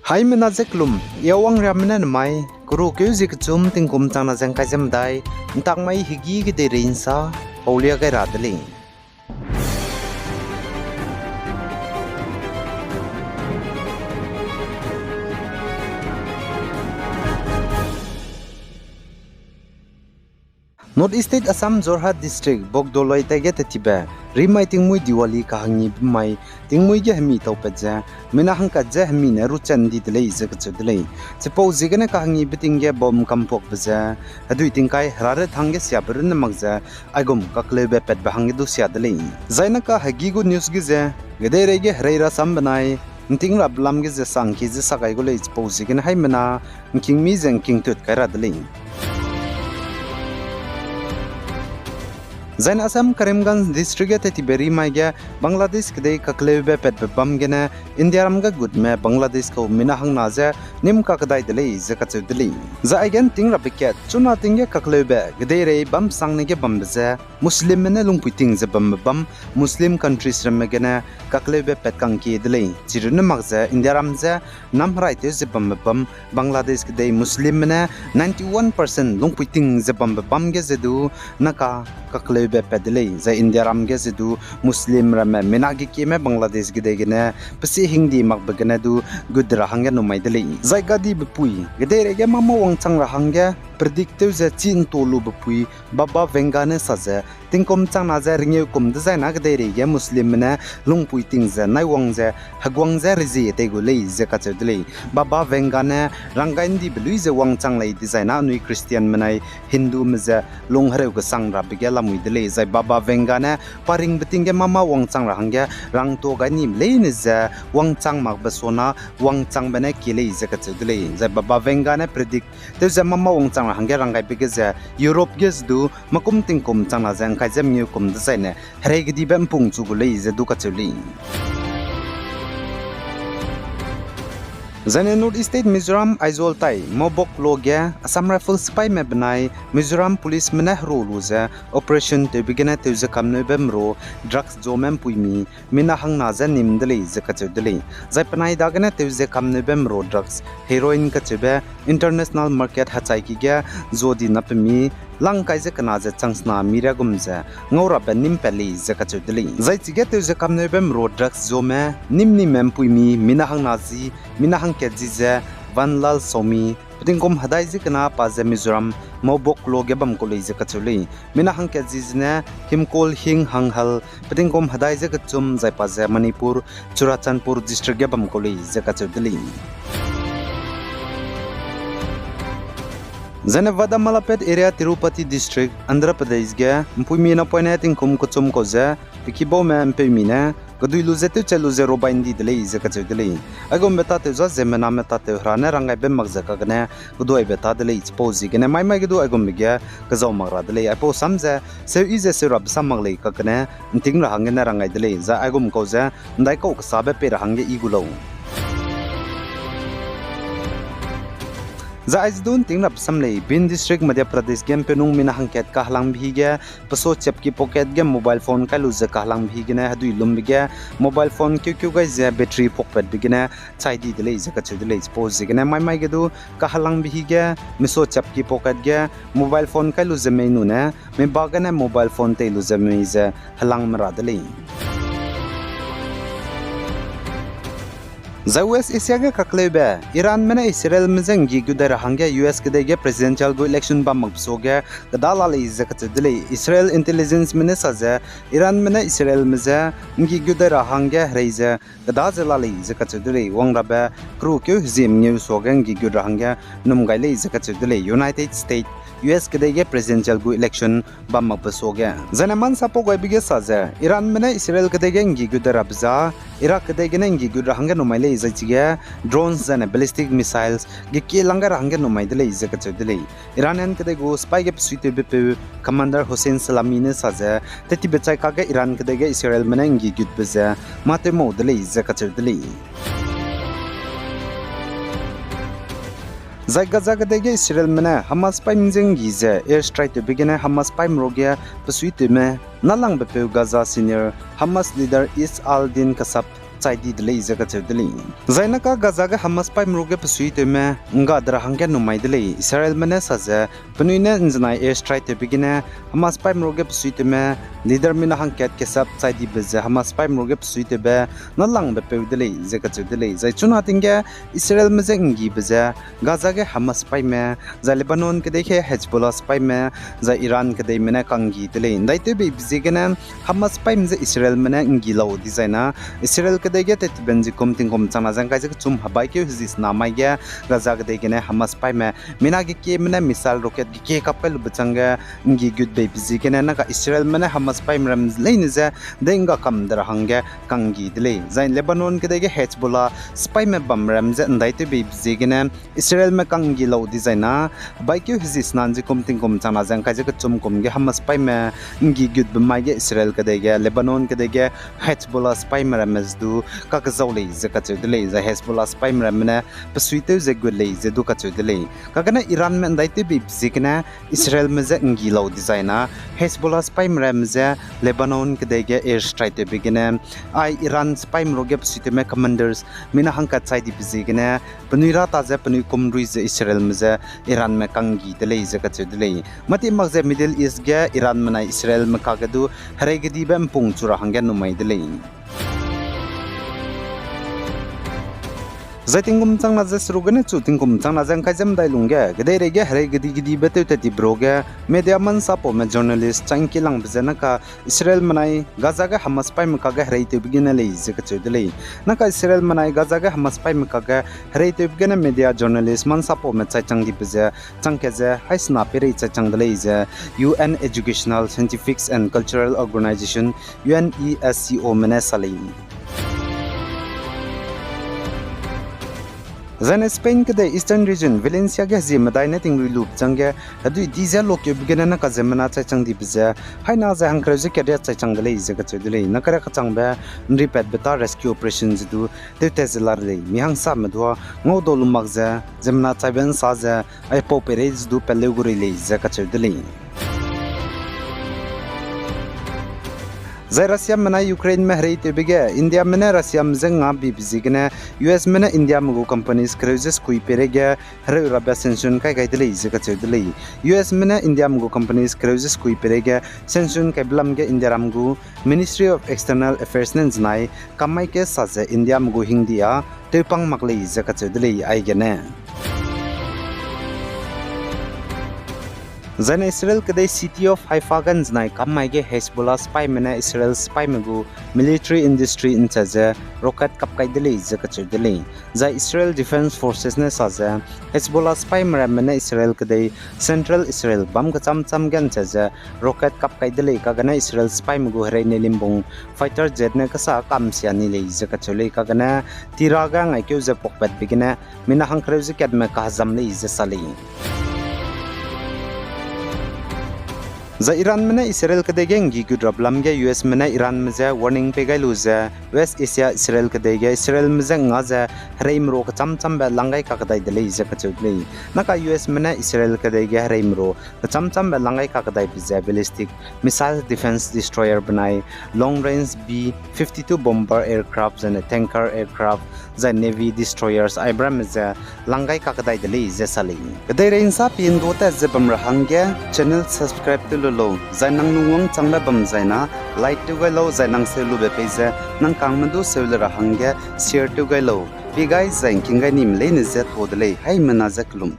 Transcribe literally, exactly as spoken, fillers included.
Haimena ze kelum, I Awang Riamme ne nemai, keru keu zie kechum tingkum changna ze ngkai ze medai, ntak mai hegî ge deirei nsa paulia gai ra de lei. North East State Assam Jorhat District Bogdoloi taige tettibe, rimai tingmuî Diwali kahangibe mai, tingmuî ge hemi taupat ze, mina hangkat ze hemi ne ruchan di de lei ze kacheu de lei. Chipau ziegene kahangibe ting ge bom kampuakbe ze, hedui tingkai heraret hangge siabe runne mak ze, aigum kakleube patbe hangge du sia de lei. Zai naka hegî gu news ge ze, kedeirei ge herei rasam benai, nting rabe lam ge ze sangkie ze sa gai gu lei chipau ziegene haimena, ngkingmi ze ngkingtut kai ra de lei. Zaine Assam Karimganj District ge tettibe rimai ge Bangladesh kedei kakleube patbe bam gene Indiaram ge gutme Bangladesh kau mina hangna ze nîm kakedai de lei ze kacheu de lei. Zai aige nting rabe kat chuna ting ge kakleube kedeirei bam sangne ge bambe ze Muslimme ne lungpui ting ze bambe bam, Muslim countries ramme gene kakleube pat kangkie de lei. Chirunne mak ze Indiaram ze nam heraitew ze bambe bam, Bangladesh kedei Muslimme ne ninety-one percent lungpui ting ze bambe bam ge ze du naka kakleube pat de lei. Zai Indiaram ge ze du Muslim ramme mina gekieme Bangladesh kedei gene pesi hingdi makbe gene du gut ra hangge numai de lei. Zai gadibe pui kedeirei ge mâ-mâ wangchang ra hangge predict tew ze chi nto lube pui Baba Vanga ne sa ze, tingkum changna ze rengeu kum dezaina kedeirei ge Muslimme ne lungpui ting ze naiwang ze heguang ze rezie tei gu lei ze kacheu de lei. Baba Vanga ne ranggai ndibe lui ze wangchang lei dezaina anui Christianme nai Hindume ze lung hereu kesang rabe ge lamui de lei. Zai Baba Vanga ne paringbe ting ge mâ-mâ wangchang ra hangge rangtuâ gai nime leine ze wangchang makbe sona wangchangbe ne kie lei ze kacheu de lei. Zai Baba Vanga ne predict tew ze mâ-mâ wangchang ra hangge ranggaibe ge ze Europe ge ze du mâkum tingkum changna ze ngkai ze mengeu kum dezaine herei kedibe mpung chu gu lei ze du kacheu lei. Zaine North East State Mizoram Aizawl tai Maubok lo ge Assam Rifles sipaime benai Mizoram Policeme ne heru lu ze operation tewbe gene tewze kamneube mero drugs zome mpuimi mina hangna ze nîm de lei ze kacheu de lei. Zai penai dagene tewze kamneube mero drugs heroin kacheube international market hechaiki ge zo di na pemi lang kai ze kena ze changsena mi riagum ze ngau rabe nîm pat lei ze kacheu de lei. Zai chige tewze kamneube mero drugs zome nîm nîme mpuimi mina hangna zi, mina hangkat zi ze Vanlal Saumi, petingkum hedai ze kena pa ze Mizoram Maubok lo ge bam kau lei ze kacheu lei. Mina hangkat zi zene Himkol Hing Hanghal, petingkum hedai ze kechum zai pa ze Manipur Churachandpur District ge bam kau lei ze kacheu de lei. Zaine Vadammalapet area Tirupati District, Andhra Pradesh ge mpuimi napoine tingkum kechum kau ze pekibaume mpeumi ne kedui lu ze tewchat lu ze robai ndi de lei ze kacheu de lei. Aigumbe tâtew za ziemmename tâtew hera ne ranggaibe mak ze kagene keduaibe tâ de lei. Chipau ziegene mai mai ge du aigumbe ge kezau mak ra de lei. Aipau sam ze seu yi ze seu rabe sam mak lei kagene nting ra hanggene ranggai de lei. Zai aigum kau ze ndaikau kesabe pei ra hangge yi gu lau. Zai aize du nting rabe sam lei, Bhand District, Madhya Pradesh ge mpeunung mina hangkat kahelangbe hi ge peso chapki pocket ge mobile phone kai lu ze kahelangbe hi gene hedui lumbe ge mobile phone keukeu gai ze battery pokpatbe gene chai di de lei ze kacheu de lei. Chipau ziegene mai mai ge du kahelangbe hi ge meso chapki pocket ge mobile phone kai lu ze mei nune mei ba gene mobile phone tei lu ze mei ze helangme ra de lei. Zai West Asia ge kakleube, Iranme ne Israelme je nggi gut dai ra hangge U S kedei ge presidential gu election bam makbe suage keda la lei ze kacheu de lei. Israel intelligenceme ne sa ze, Iranme ne Israelme je nggi gut dai ra hangge herei ze keda ze la lei ze kacheu de lei. Wang rabe keru keu hezie mengeu suage nggi gut ra hangge num gai lei ze kacheu de lei. United States, U S kedei ge presidential gu election bam makbe suage. Zaine mansa pau gaibe ge sa ze, Iranme ne Israel kedei ge nggi gut dai rabe za, Iraq kedei gene nggi gut ra hangge numai lei zai chige drones zaine ballistic missiles gekie lang gai ra hangge numai de lei ze kacheu de lei. Iranian kedei gu sipai ge besuitewbepeu Commander Hossein Salami ne sa ze, tettibe chai kakge Iran kedei ge Israelme ne nggi gutbe ze mâ tew mau de lei ze kacheu de lei. Zai Gaza kedei ge Israelme ne Hamas sipaime je nggi ze airstrike tewbe gene Hamas sipaime ruage besuitewme nâlangbe peu Gaza senior Hamas leader Is al-Din Kassam chai di de lei ze kacheu de lei. Zai naka Gaza ge Hamas sipaîme ruage besuitewme ngga de ra hangge numai de lei. Israelme ne sa ze penui ne nzenai airstrike tewbe gene Hamas sipaîme ruage besuitewme leader mina hangkat kesap chai dibe ze Hamas sipaîme ruage besuitewbe nâlangbe peu de lei ze kacheu de lei. Zai chuna ting ge Israelme je nggibe ze Gaza ge Hamas sipaîme, zai Lebanon kedei ge Hezbollah sipaîme, zai Iran kedeime ne kanggi de lei. Ndaitewbeibe ziegene Hamas sipaîme je Israelme ne nggi lau dizai na, Israel kedei ge tettiben zikum tingkum changna ze ngkai ze kechum hebaikeu hezi sena mai ge Gaza kedei gene Hamas sipaîme mina gekieme ne missile rocket gekie kap kai lube changge nggi gutbeibe ziegene naka Israelme ne Hamas sipaîme ram leine je dei ngga kam de ra hangge kanggi de lei. Zai Lebanon kedei ge Hezbollah sipaîme bam ram ze ndaitewbeibe ziegene Israelme kanggi lau dizai na, hebaikeu hezi sena zikum tingkum changna ze ngkai ze kechum kum ge Hamas sipaîme nggi gutbe mai ge Israel kedei ge Lebanon kedei ge Hezbollah sipaîme ramme ze du kakezau lei ze kacheu de lei. Zai Hezbollah sipaîme ramme ne besuitew ze gut lei ze du kacheu de lei. Kagene Iranme ndaitewbeibe ziegene Israelme je nggi lau dizai na, Hezbollah sipaîme ramme je Lebanon kedei ge airstrike tewbe gene, ai Iran sipaîme ruage besuitewme commanders mina hangkat chai dibe ziegene, penui ra ta ze penui kumrui ze Israelme je Iranme kanggi de lei ze kacheu de lei. Mati mak ze Middle East ge Iranme nai Israelme kage du herei kedibe mpung chu ra hangge numai de lei. Zai tingkum changna ze seruk gene chu tingkum changna ze ngkai ze medai lungge kedeirei ge herei kedi kedibe tewtat dibe ruage media mansapaume journalist changkilangbe ze naka Israelme nai Gaza ge Hamas sipaîme kage hereitewbe gene lei ze kacheu de lei. Naka Israelme nai Gaza ge Hamas sipaîme kage hereitewbe gene media journalist mansapaume chaichang dibe ze changkat ze haisena peirei chaichang de lei ze U N Educational, Scientific and Cultural Organization, U N E S C Ome ne sa lei. Zaine Spain kedei Eastern Region, Valencia ge hezie medai ne tingrui lube changge hedui di ze lokeube gene naka ziemmena chaichang dibe ze haina ze hangkereu ze karia chaichang de lei ze kacheu de lei. Nakaria kachangbe nripatbe ta rescue operation ze du tewtat ze la re lei. Mi hangsame dua ngaudau lu mak ze ziemmena chaibe nsa ze aipau peirei ze du patleu gu rei lei ze kacheu de lei. Zai Russiame nai Ukraineme hereitewbe ge Indiame ne Russiame je nga bibe ziegene U S me ne Indiame gu companies kereu ze sekui peireige hereu rabe sanction kai gai de lei ze kacheu de lei. U S me ne Indiame gu companies kereu ze sekui peireige sanction kaibe lam ge Indiaram gu Ministry of External Affairs ne nzenai kammai ke sa ze Indiame gu hingdi â tewpang mak lei ze kacheu de lei aigene. Zaine Israel kedei city of Haifa ge nzenai kammai ge Hezbollah sipaîme ne Israel sipaîme gu military industry nche ze rocket kap kai de lei ze kacheu de lei. Zai Israel Defense Forces ne sa ze Hezbollah sipaîme ramme ne Israel kedei central Israel bam kecham cham ge nche ze rocket kap kai de lei kagene Israel sipaîme gu herei ne limbung fighter jet ne kesa kamsia ni lei ze kacheu lei kagene Tira ge ngaikeu ze puakpatbe gene mina hangkereu ze katme kahezam lei ze sa lei. Zai Iranme ne Israel kedei ge nggi gut rabe lam ge U S me ne Iranme je warning pei gai lu ze West Asia Israel kedei ge Israelme je nga ze hereime ru kecham chambe lang gai kakdai de lei ze kacheu de lei. Naka U S me ne Israel kedei ge hereime ru kecham chambe lang gai kakdaibe ze ballistic missile defense destroyer benai long range B fifty-two bomber aircraft zaine tanker aircraft zai navy destroyers aibe ramme ze lang gai kakdai de lei ze sa lei. Kedeirei nsa pi ndu tat ze bam ra hangge channel subscribe tew lu lau, zai nang lungwang changbe bam zai na like tew gai lau, zai nang seu lube pei ze nang kangme du seu le ra hangge share tew gai lau. Pi gai zai ngking gai nime leine ze to de lei, haimena ze kelum.